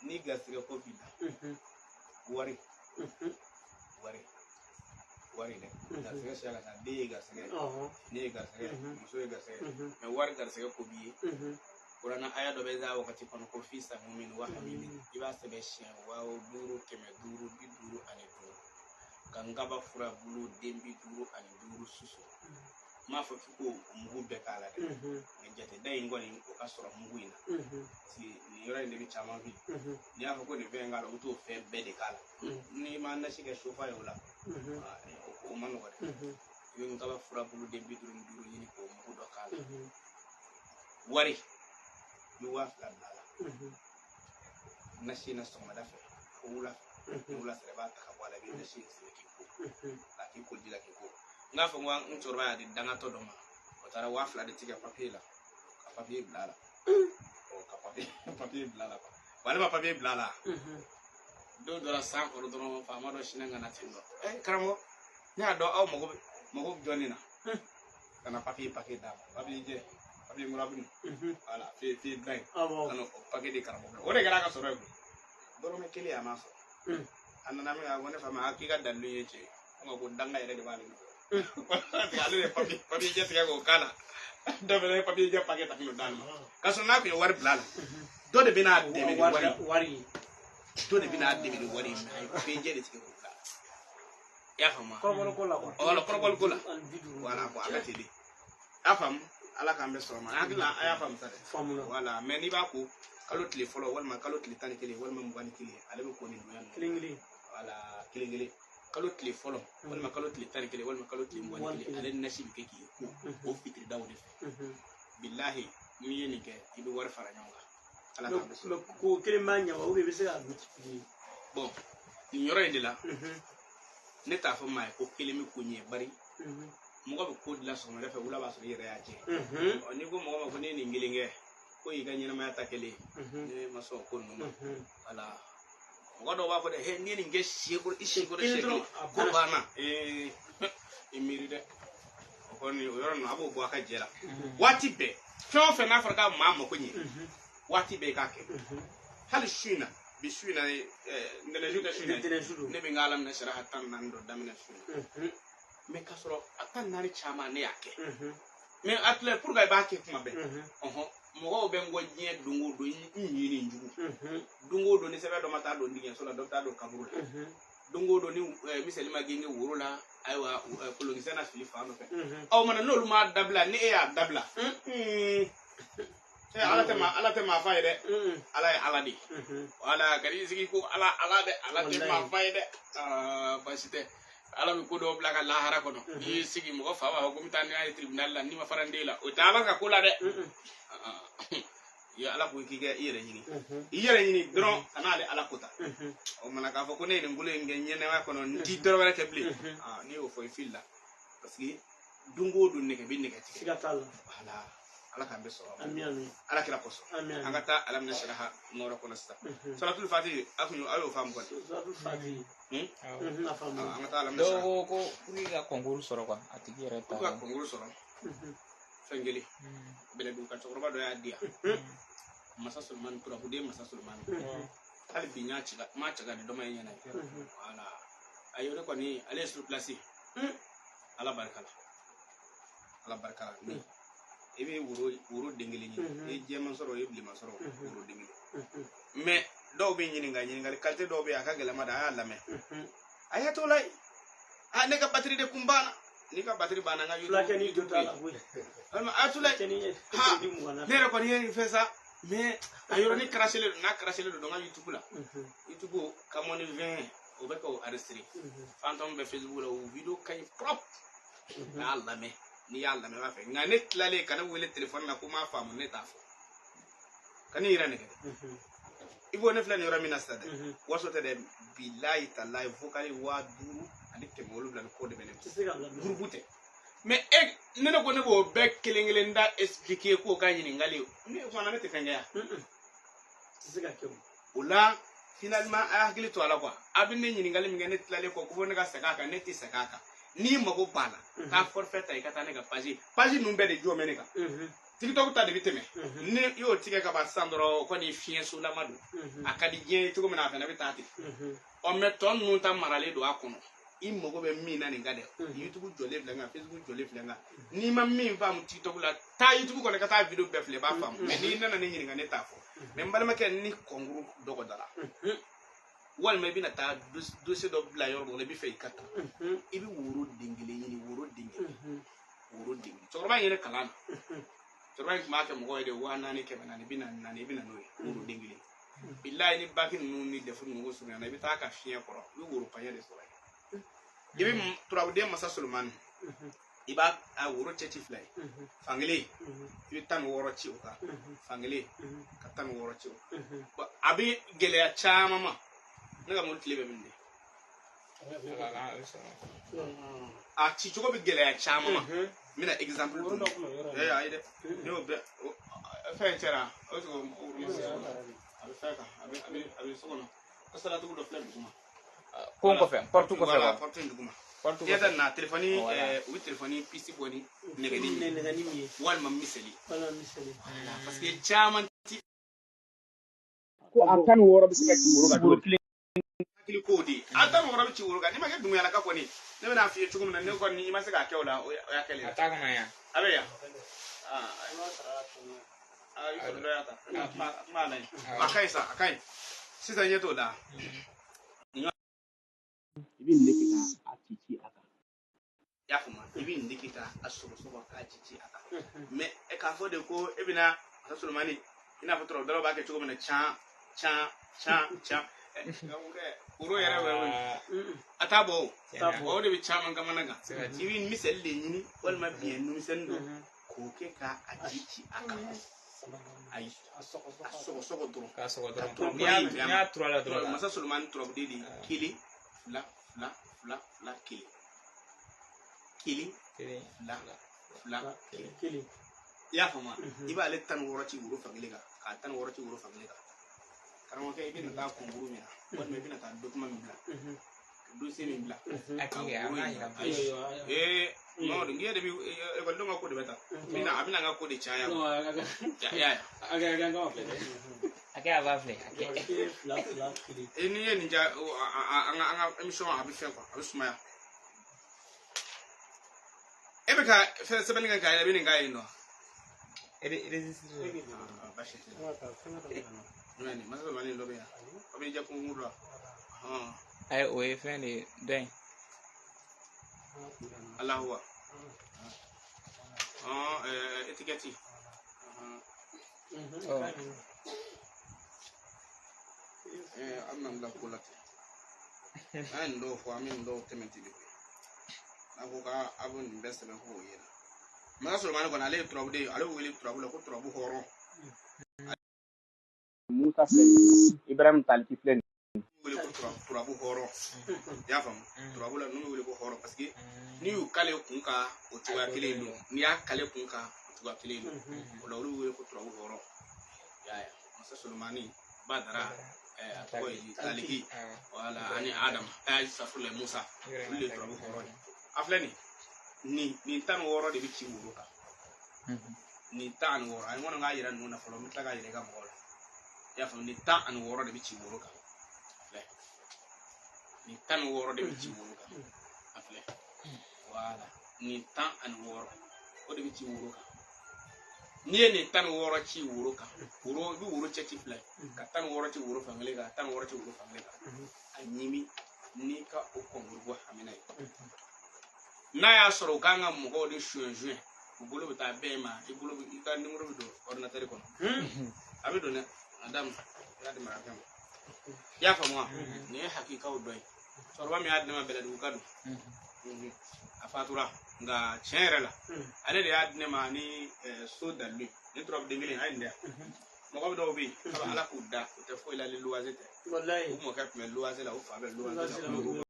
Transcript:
Ni garisɛgɛ ko b'i la, wari wari wari dɛ, garisɛgɛ siya ka ca. Den ye garisɛgɛ, ne ye garisɛgɛ, muso ye garisɛgɛ, mais wari garisɛgɛ ko b'i ye. Kuranna aya dɔ bɛ za wagati kɔnɔ ko fi samumin wa hamimin. I b'a sɛbɛn siɲɛ 5555 ka nkaba furabulu den 55 susu. N m'a fɔ k'i k'o mugu bɛɛ k'a la dɛ, nka jateda in kɔni o ka sɔrɔ mugu in na, parce que nin yɔrɔ in de bɛ caman fili. N'i y'a fɔ ko nin fɛn in k'a la, u t'o fɛn bɛɛ de k'a la. N'i ma nasi kɛ sofa ye o la, o ma nɔgɔ dɛ. I bɛ nkaba furabulu den 55 ɲini k'o mugu dɔ k'a la. Wari, i bɛ 2000 bila a la nasi in na sɔgɔmada fɛ, fo wula fɛ. Ni wula sera, i b'a ta ka bɔ a la, i bɛ nasi in sigi k'i ko, k'a k'i ko ji la k'i ko. N k'a fɔ n ko n cɛkɔrɔba y'a di dangatɔ dɔ ma, o taara 2000 de tigɛ papiye la ka papiye bila a la. Ɔ, ka papiye bila a la quoi. Wa ale ma papiye bila a la, don dɔ la san kɔrɔ dɔrɔn, faama dɔ sinna ka na ten dɔ. Ɛ karamɔgɔ, ne y'a dɔn aw mago bɛ jɔ ne na, ka na papiye papiye d'a ma, papiye jɛ, papiye murabuni, voilà, papiye blanc in, ka na o papiye di karamɔgɔ. O de kɛra a ka sɔrɔ ye koyi. Dɔrɔmɛ kelen a m'a sɔrɔ. A nana min kɛ, a ko ne fa ma, a k'i ka dalilu ye tiɲɛ ye. Ko danga yɛrɛ de b'ale nɔfɛ, parce que ale de ye papiye jɛ tigɛ k'o k'a la. Dɔ fana ye papiye jɛ papiye ta k'o d'ale ma, k'a sɔrɔ n'a tun ye wari bila a la, dɔ de bɛna a dɛmɛ ni wari ye, dɔ de bɛna a dɛmɛ ni wari ye, mais a ye papiye jɛ de tigɛ k'o bila a la. I y'a faamu wa? Kɔrɔbɔli ko la quoi. Wala, kɔrɔbɔli ko la. Wala, bon, a bɛ ten de. I y'a faamu? Ala k'an bɛ sɔrɔ ma. Hakili la, a y'a faamu sa dɛ. Faamuna. Wala, mais n'i b'a ko kalo tile fɔlɔ walima kalo tile 11 walima 21, ale bɛ ko nin donya ninnu. Kelen kelen. Wala, kelen kelen. Kalo tile fɔlɔ walima kalo tile 11 walima kalo tile 21, ale nasi bɛ kɛ k'i ko o fitiridaw de fɛ. Bilahi, n'i ye nin kɛ, i bɛ wari fara ɲɔgɔn kan. Ala k'an bɛ sɔrɔ. Ko kelen b'a ɲɛ wa, ou bien i bɛ se k'a multiplier? Bon, nin yɔrɔ in de la, ne t'a fɔ maa ye ko kelen bɛ ko ɲɛ, bari mɔgɔ bɛ ko dilan sɔgɔmada fɛ, wula b'a sɔrɔ i yɛrɛ y'a jɛ. Ɔ, n'i ko mɔgɔ ma ko ne ye nin kelen kɛ, ko y'i ka ɲɛnamaya ta kelen, ne ma sɔn o ko ninnu ma. Wala, mɔgɔ dɔw b'a fɔ dɛ, he, n'i ye nin kɛ siɲɛ kɔrɔ, i siɲɛ kɔrɔ siɲɛ kelen, ko banna. Ee, i miiri dɛ, o kɔni o yɔrɔ ninnu a b'o bɔ a ka jɛ la. Waati bɛɛ, fɛn o fɛn n'a fɔra k'a maa mako ɲɛ, waati bɛɛ i k'a kɛ. Hali su in na, bi su in na, ntɛnɛn su tɛ su in na, ne bɛ n ka ala minɛ sara 14 dɔ daminɛ su in na, mais k'a sɔrɔ a 14 caman ne y'a kɛ. Mais a filɛ, pour que i b'a kɛ kuma bɛɛ, ɔhɔn, mɔgɔw bɛ n kɔ diɲɛ don o don, n ɲini n jugu don o don, ni sɛbɛn dɔ ma taa don dingɛso la, dɔ bɛ taa don kaburu la. Don o don, ni misali ma genge woro la, ayiwa, kolonkisɛ na fili fan dɔ fɛ. Ɔ, mana n'olu m'a dabila, ni e y'a dabila, ala tɛ maa, ala tɛ maa fa ye dɛ. Ala ye ala de ye. Wala, ka n'i sigi ko ala, ala dɛ, ala tɛ maa fa ye dɛ. Baasi tɛ, ala bɛ ko dɔw bila ka lahara kɔnɔ. N'i y'i sigi, mɔgɔ fa b'a fɔ ko n bɛ taa n'a ye tribunal la, n'i ma fara n den la, o tɛ ala ka ko la dɛ. I ye ala ko k'i ka i yɛrɛ ɲini, i yɛrɛ ɲini dɔrɔn, ka n'ale ala ko ta. O mana k'a fɔ ko ne ye nin bolo in kɛ ɲɛnɛmaya kɔnɔ, n ti dɔrɔ wɛrɛ kɛ bilen, n'i y'o fɔ, i fili la, parce que don o don nɛgɛ bɛ nɛgɛ tigɛ. Siga t'a la. Wala, ala k'an bɛ sɔrɔ. Ami ami. Ala kira kosɔn. An ka taa alamina siraha nɔrɔ kɔnɔ sisan. Salatul fati, a kun a y'o faamu kɔni? Salatul fati. A faamu. An ka taa alamina siraha. Dɔw ko pour que ka concours sɔrɔ quoi, a tigi yɛrɛ ta. Pour ka concours sɔrɔ. Fɛn kelen. Bɛlɛdugu ka cɛkɔrɔba dɔ y'a di yan. Masa Solomani, turabuden Masa Solomani. Hali bi n y'a ci ka, n m'a ci ka di dɔ ma ye ɲɛna ye. Wala. Ayi, o de kɔni, ale ye sur place. Ala barika la. Ala barika la. Ni i bɛ woro den kelen ɲini, i ye jɛman sɔrɔ, i ye bilenman sɔrɔ, woro den kelen. Mais dɔw bɛ ɲininka, ɲininkali qualité dɔw bɛ yen, a ka gɛlɛn ma dɛ, a y'a lamɛn. A y'a t'o la yen. A ne ka batterie de kun banna. N'i ka batterie banna, n ka Fulakɛni jɔ t'a la koyi. Walima a t'o la yen. Ha, ne yɛrɛ kɔni ye nin fɛn sa, mais a yɔrɔnin crashelen don, n'a crashelen don n ka YouTube la. YouTube ka mɔni 20, o bɛ k'o enregistrer. Fantôme bɛ Facebook la, o vidéo ka ɲi propre. N'a y'a lamɛn, n'i y'a lamɛn, i b'a fɛ. Nka ne tilalen ka ne wele téléphone na ko n m'a faamu, ne t'a fɔ. Ka ne yɛrɛ nɛgɛ dɛ. I b'o ne filɛ nin yɔrɔ min na sisan dɛ. Waso tɛ dɛ, bilayi talayi, vocal 5700 ni kɔ de bɛ ne bolo. Groupe tɛ. Mais e, ne ko ne b'o bɛɛ kelen kelen da expliquer k'o ka ɲininkali. Ne fana ne tɛ fɛn kɛ yan. Tɛ se ka kɛ o. O la, finalement, a y'a hakili to a la quoi. A bɛ ne ɲininkali min kɛ, ne tilalen kɔ, ko fo ne ka segin a kan, ne tɛ segin a kan. N'i mago b'a la, taa forfait ta, i ka taa ne ka page. Page ninnu bɛɛ de jɔ bɛ ne kan. TikTok ta de bɛ tɛmɛ. Ni i y'o tigɛ ka ban sisan dɔrɔn, o kɔni fiɲɛsolama don. A ka di diɲɛ ye cogo min na, a fana bɛ taa ten. Ɔ, mɛ tɔ ninnu ta maralen don a kɔnɔ. I mago bɛ min na nin ka dɛ, YouTube jɔlen filɛ n kan, Facebook jɔlen filɛ n kan. N'i ma min faamu TikTok la, taa YouTube kɔnɔ, i ka taa vidéo bɛɛ filɛ, i b'a faamu. Mɛ n'i nana ne ɲininka, ne t'a fɔ. Mɛ n balimakɛ, ni concours dɔgɔdara, walima i bɛna taa dossier dɔ bila yɔrɔ dɔ la, i bɛ fɛ i ka taa, i bɛ woro den kelen ɲini, woro den kelen, woro den kelen. Cɛkɔrɔba in yɛrɛ kalan na, cɛkɔrɔba in tun b'a kɛ mɔgɔw ye de 4000, 400, 44, i bɛ na n'o ye, woro den kelen. Bilayi, ni baki ninnu ni dɛfu ninnu ko surunyana, i bɛ taa ka fiɲɛ kɔrɔ, i bɛ woro paɲɛ de sɔrɔ yen. I bɛ turabuden masa Solomani, i b'a a woro cɛ ci fila ye. Fankelen, i bɛ 16 ci o kan, fankelen ka 16 ci o kan. A bɛ gɛlɛya caman ma. Ne ka mobili tile bɛ min de, a ci cogo bɛ gɛlɛya caman ma. N bɛna exemple d'u ma. Ee, ayi dɛ, ne y'o bɛɛ fɛn cɛra o cogo, a bɛ fɛn kan, a bɛ so kɔnɔ, kasalatigiw dɔ filɛ duguma. Kon kɔfɛ, porte kɔfɛ. Voilà, porte in duguma. Porte I yɛ kɔfɛ. Ta na téléphone, u bɛ téléphone puce bɔ ni nɛgɛni ye, nɛgɛni min ye, walima miseli. Walima miseli. Parce que caman ti Ko a 16 bɛ se ka ci woro kan cogo di? Hakili kow de ye. A 16 bɛ ci woro kan, n'i ma kɛ dunguyalaka kɔni, ne bɛna f'i ye cogo min na, ne kɔni, i ma se k'a kɛ o la, o y'a kɛlen A ye. t'a kɔnɔ yan. A bɛ yan, aa, aa, i sɔrɔ dɔ y'a ta, a kuma a kuma la yen, a ka ɲi sa, a ka ɲi sisan, ɲɛ t'o la. I bɛ nin de kɛ k'a ci ci a kan, i y'a faamu? I bɛ nin de kɛ k'a sɔgɔsɔgɔ k'a ci ci a kan. Mɛ e k'a fɔ de ko e bɛna masa Solomani, i n'a fɔ turabudalaw b'a kɛ cogo min na, can can can can, woro yɛrɛ bɛ a t'a bɔ o. O de bɛ caman kamana gan. I bɛ miseli de ɲini, walima biɲɛ numisɛnnin dɔ, k'o kɛ k'a ci ci a kan. Ayi, a sɔgɔsɔgɔ dɔrɔn. K'a sɔgɔ dɔrɔn. Turabu N'i y'a ye. n'i y'a turu a la dɔrɔn. Masa Solomani turabuden de ye kelen, fila, fila, fila, fila, kelen, kelen, Kelen, fila, fila, kelen. Kelen. I y'a faamu wa? I b'ale 16 ci woro fankelen kan, k'a 16 ci woro fankelen kan. Karamɔgɔkɛ, i bɛna taa concours min na, walima i bɛna taa document min bila, dossier min bila, A ti kɛ, an b'a yira. Ayi, ee, Mamadu, n'i yɛrɛ bɛ ekɔlidenw ka ko de bɛ taa, a bɛna an ka ko de caya. Ya ya. A kɛ, a b'a filɛ. A kɛ. Kelen, fila, fila, kelen. E, n'i ye nin ja, an ka émission, a bɛ fɛn quoi, a bɛ sumaya. E bɛ ka fɛn sɛbɛnni kɛ k'a yɛrɛ, i bɛ nin k'a yen nɔ. Registre. Ah, baasi tɛ. Jumɛn ni masa Solomani dɔ bɛ yan, o bɛ ja concours la hɔn. Ayi, o ye fɛn de ye, dɔ in. Alahu wa hɔn, étiquette. Ɔ. An bɛna bila ko la ten. An ye nin dɔw fɔ, an bɛ nin dɔw tɛmɛ ten de koyi. N'a ko k'a bɛ nin bɛɛ sɛbɛn k'o ye masa Solomani kɔni, ale ye turabuden ye, ale bɛ wele turabu la ko turabu hɔrɔn. Musa filɛ nin ye, Ibrahim Taliki filɛ nin ye. Wele ko turabu hɔrɔn, i y'a faamu? Turabu la, ninnu bɛ wele ko hɔrɔn, parce que n'i y'u kale kun kan, o cogoya kelen in don. N'i y'a kale kun kan, o cogoya kelen in don. O la, olu bɛ wele ko turabu hɔrɔn. I y'a ye, masa Solomani, Badara, a tɔgɔ ye Taliki, wala ani Adam, safurulayi, Musa, olu de ye turabu hɔrɔn ye. A filɛ nin nin 16 de bɛ ci woro kan. Nin 16, a ye n kɔni k'a yira ninnu na fɔlɔ, n bɛ tila k'a yira i ka mɔgɔw la. I y'a faamu? Nin 16 de bɛ ci woro kan. A filɛ, nin 16 de bɛ ci woro kan. A filɛ, wala nin 16, o de bɛ ci woro kan. N'i ye nin 16 ci woro kan, woro, i bɛ woro cɛ ci fila ye, ka 16 ci woro fankelen kan, ka 16 ci woro fankelen kan. A ɲimi n'i ka o concours ko hamina ye, n'a y'a sɔrɔ u kan ka mɔgɔw de suɲɛ suɲɛ, u bolo bɛ taa bɛɛ ma, i bolo bɛ, i ka nimoro bɛ don ordinateur kɔnɔ, a bɛ don dɛ. A daminɛ, i y'a di marakɛ ma, i y'a faamu wa? Nin ye hakikaw dɔ ye. Cɛkɔrɔba min y'a di ne ma, Bɛlɛdugu ka don, a fatura, nka tiɲɛ yɛrɛ la, ale de y'a di ne ma ni so dalilu ye. Nin turabuden kelen, a ye nin di yan. Mɔgɔ dɔw bɛ yen, kaba Ala k'u da, u tɛ foyi la ni luwanze tɛ. Walayi. U mɔkɛ tun bɛ luwanze la, u fa bɛ luwanze la.